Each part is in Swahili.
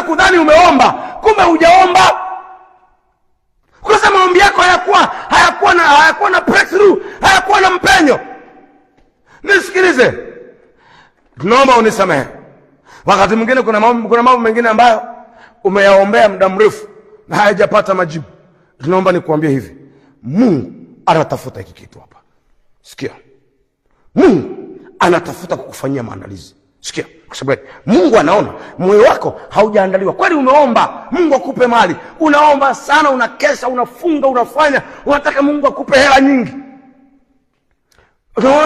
Unaweza kudhani umeomba, kumbe hujaomba. Kwa sababu maombi yako hayakuwa na breakthrough, hayakuwa na mpenyo. Nisikilize, naomba unisamehe. Wakati mwingine kuna mambo mengine ambayo umeyaombea muda mrefu na hayajapata majibu. Tunaomba nikuambie hivi, Mungu anatafuta hiki kitu hapa. Sikia, Mungu anatafuta kukufanyia maandalizi. Sikia, kwa sababu gani? Mungu anaona moyo wako haujaandaliwa. Kweli umeomba Mungu akupe mali, unaomba sana, unakesha, unafunga, unafanya, unataka Mungu akupe hela nyingi.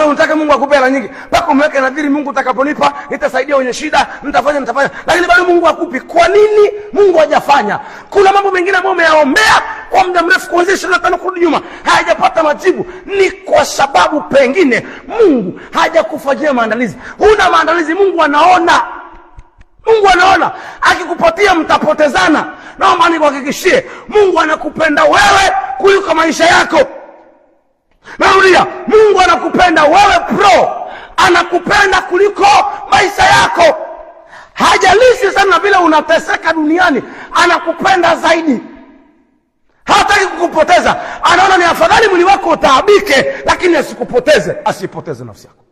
Unataka Mungu akupe hela nyingi mpaka umeweka nadhiri, Mungu utakaponipa nitasaidia wenye shida, nitafanya, nitafanya, lakini bado Mungu hakupi. Kwa nini Mungu hajafanya? Kuna mambo mengine ambayo umeyaombea kwa muda mrefu, kuanzia 25 kurudi nyuma, hayajapata majibu. Ni kwa sababu pengine Mungu hajakufanyia maandalizi. Huna maandalizi. Mungu anaona, Mungu anaona, akikupatia mtapotezana. Naomba nikuhakikishie, Mungu anakupenda wewe kuliko maisha yako. Narudia, Mungu anakupenda wewe bro, anakupenda kuliko maisha yako. Hajalishi sana vile unateseka duniani, anakupenda zaidi. Hataki kukupoteza. Anaona ni afadhali mwili wako utaabike, lakini asikupoteze, asipoteze nafsi yako.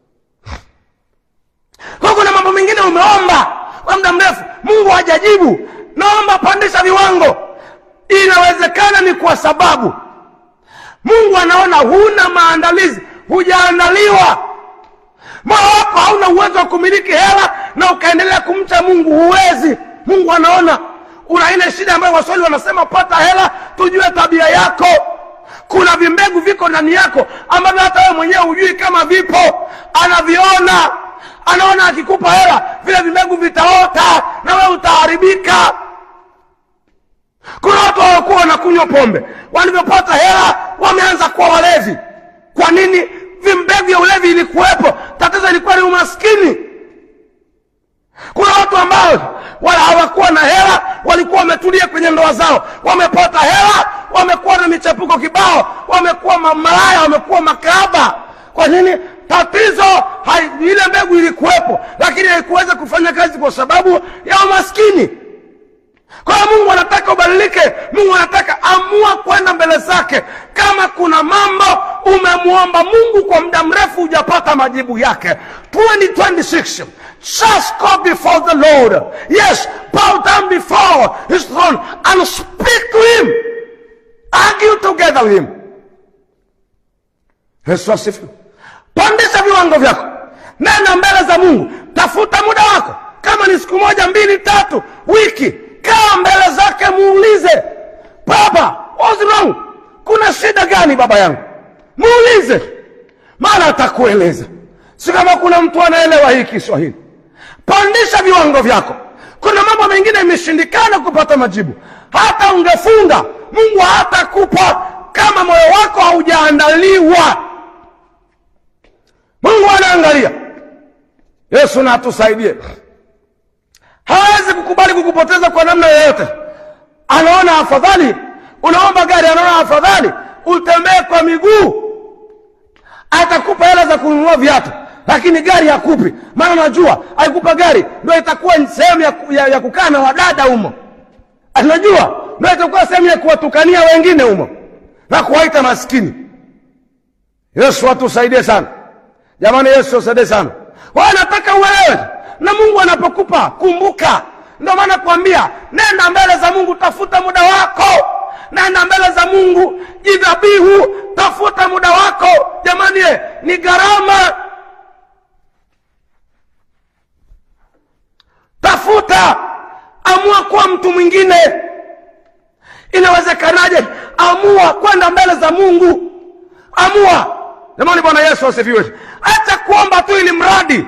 Kwa kuna mambo mengine umeomba kwa muda mrefu, Mungu hajajibu. Naomba pandisha viwango. Inawezekana ni kwa sababu Mungu anaona huna maandalizi, hujaandaliwa. Moyo wako hauna uwezo wa kumiliki hela na ukaendelea kumcha Mungu, huwezi. Mungu anaona una ile shida ambayo Waswahili wanasema pata hela tujue tabia yako. Kuna vimbegu viko ndani yako ambavyo hata wewe mwenyewe hujui kama vipo. Anaviona, anaona akikupa hela vile vimbegu vitaota na wewe utaharibika. Kuna watu hawakuwa wanakunywa pombe, walivyopata hela wameanza kuwa walevi. Kwa nini? Vimbegu vya ulevi ilikuwepo, tatizo ilikuwa ni umaskini. Kuna watu ambao wala hawakuwa na hela, walikuwa wametulia kwenye ndoa zao, wamepata hela, wamekuwa na michepuko kibao, wamekuwa mamalaya, wamekuwa makahaba. Kwa nini? Tatizo ile mbegu ilikuwepo, lakini haikuweza kufanya kazi kwa sababu ya umaskini. Kwa hiyo Mungu anataka ubadilike. Mungu anataka amua kwenda mbele zake. Kama kuna mambo umemwomba Mungu kwa muda mrefu hujapata majibu yake, 2026, just go before the Lord. Yes, bow down before his throne and speak to him. Argue together with him. Yesu asifiwe. Pandisha viwango vyako, nenda mbele za Mungu, tafuta muda wako, kama ni siku moja, mbili, tatu, wiki, kaa mbele zake, muulize, "Baba, what's wrong? Kuna shida gani, baba yangu?" Muulize, maana atakueleza. Si kama kuna mtu anaelewa hii Kiswahili. Pandisha viwango vyako. Kuna mambo mengine imeshindikana kupata majibu, hata ungefunga Mungu hatakupa kama moyo wako haujaandaliwa. Mungu anaangalia. Yesu na atusaidie. Hawezi kukubali kukupoteza kwa namna yoyote. Anaona afadhali unaomba gari, anaona afadhali utembee kwa miguu. Atakupa hela za kununua viatu, lakini gari hakupi, maana anajua akikupa gari ndio itakuwa sehemu ya kukaa na wadada humo, anajua ndio itakuwa sehemu ya kuwatukania wengine humo na kuwaita maskini. Yesu atusaidie sana jamani, Yesu atusaidie sana. Kwa nataka uelewe, na Mungu anapokupa kumbuka. Ndio maana kuambia nenda mbele za Mungu, tafuta muda wako, nenda mbele za Mungu, jidhabihu, tafuta muda wako. Jamani, ni gharama. Tafuta, amua kuwa mtu mwingine. Inawezekanaje? Amua kwenda mbele za Mungu, amua. Jamani, Bwana Yesu asifiwe. Acha kuomba tu ili mradi